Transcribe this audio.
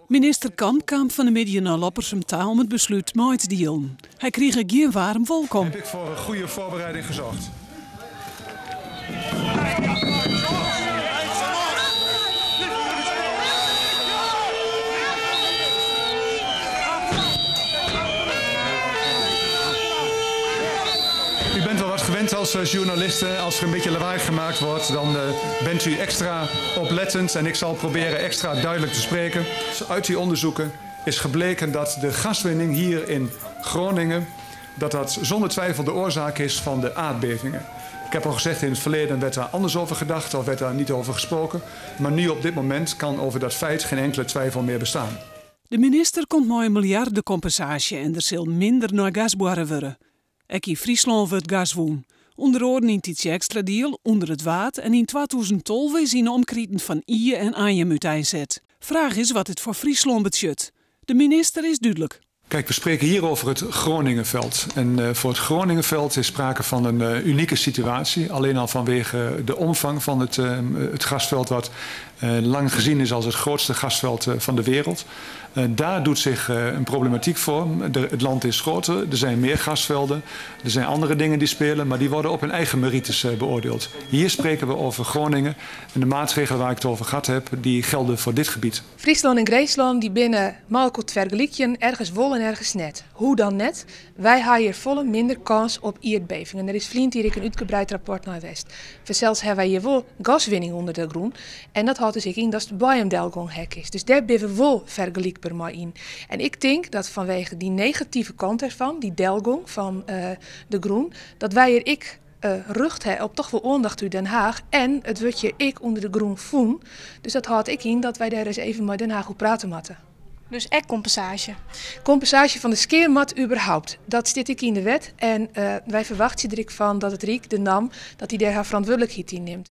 Minister Kamp kaam fan 'e middei nei Loppersum ta om it beslút mei te dielen. Hy krige gjin waarm wolkom. Heb ik voor een goede voorbereiding gezorgd. U bent wel wat gewend als eh, journalisten. Als er een beetje lawaai gemaakt wordt, dan eh, bent u extra oplettend. En ik zal proberen extra duidelijk te spreken. Uit die onderzoeken is gebleken dat de gaswinning hier in Groningen dat dat zonder twijfel de oorzaak is van de aardbevingen. Ik heb al gezegd, in het verleden werd daar anders over gedacht of werd daar niet over gesproken. Maar nu op dit moment kan over dat feit geen enkele twijfel meer bestaan. De minister komt mei in miljardekompensaasje en der sil minder nei gas boarre wurde. Ek yn Fryslân wurdt gas wûn. Under oaren yn Tytsjerksteradiel, ûnder it Waad en yn 2012 is yn de omkriten fan Ie en Anjum úteinset. Fraach is wat dit foar Fryslân betsjut. De minister is dúdlik. Kijk, we spreken hier over het Groningenveld. En voor het Groningenveld is sprake van een unieke situatie. Alleen al vanwege de omvang van het gasveld, wat lang gezien is als het grootste gasveld van de wereld. Daar doet zich een problematiek voor. Het land is groter, er zijn meer gasvelden, er zijn andere dingen die spelen, maar die worden op hun eigen merites beoordeeld. Hier spreken we over Groningen en de maatregelen waar ik het over gehad heb, die gelden voor dit gebied. Fryslân en Grinslân dy binne mei elkoar te fergelykjen, ergens wol en ergens net. Hoe dan net? Wy ha hjir folle minder kâns op ierdbevingen. Der is ferline jier ek in útgebreid rapport nei west. Fansels ha wy hjir wol gaswinning ûnder de grûn en dat hâldt dus ek yn datst boaiemdelgong ha kinst. Dus dêr binne we wol fergelykber mei yn. En ik tink dat fanwege dy negative kant derfan, dy delgong fan de grûn, dat wy hjir ek rjocht ha op toch wol oandacht út Den Haag. En it wurdt hjir ek ûnder de grûn fûn. Dus dat hâldt ek yn dat wy dêr ris even mei Den Haag oer prate moatte. Dus ek kompensaasje? Kompensaasje fan de skea moat überhaupt. Dat stiet ek yn de wet en wy ferwachtsje der ek fan dat it Ryk, de NAM, dat dy dêr har ferantwurdlikheid yn nimt.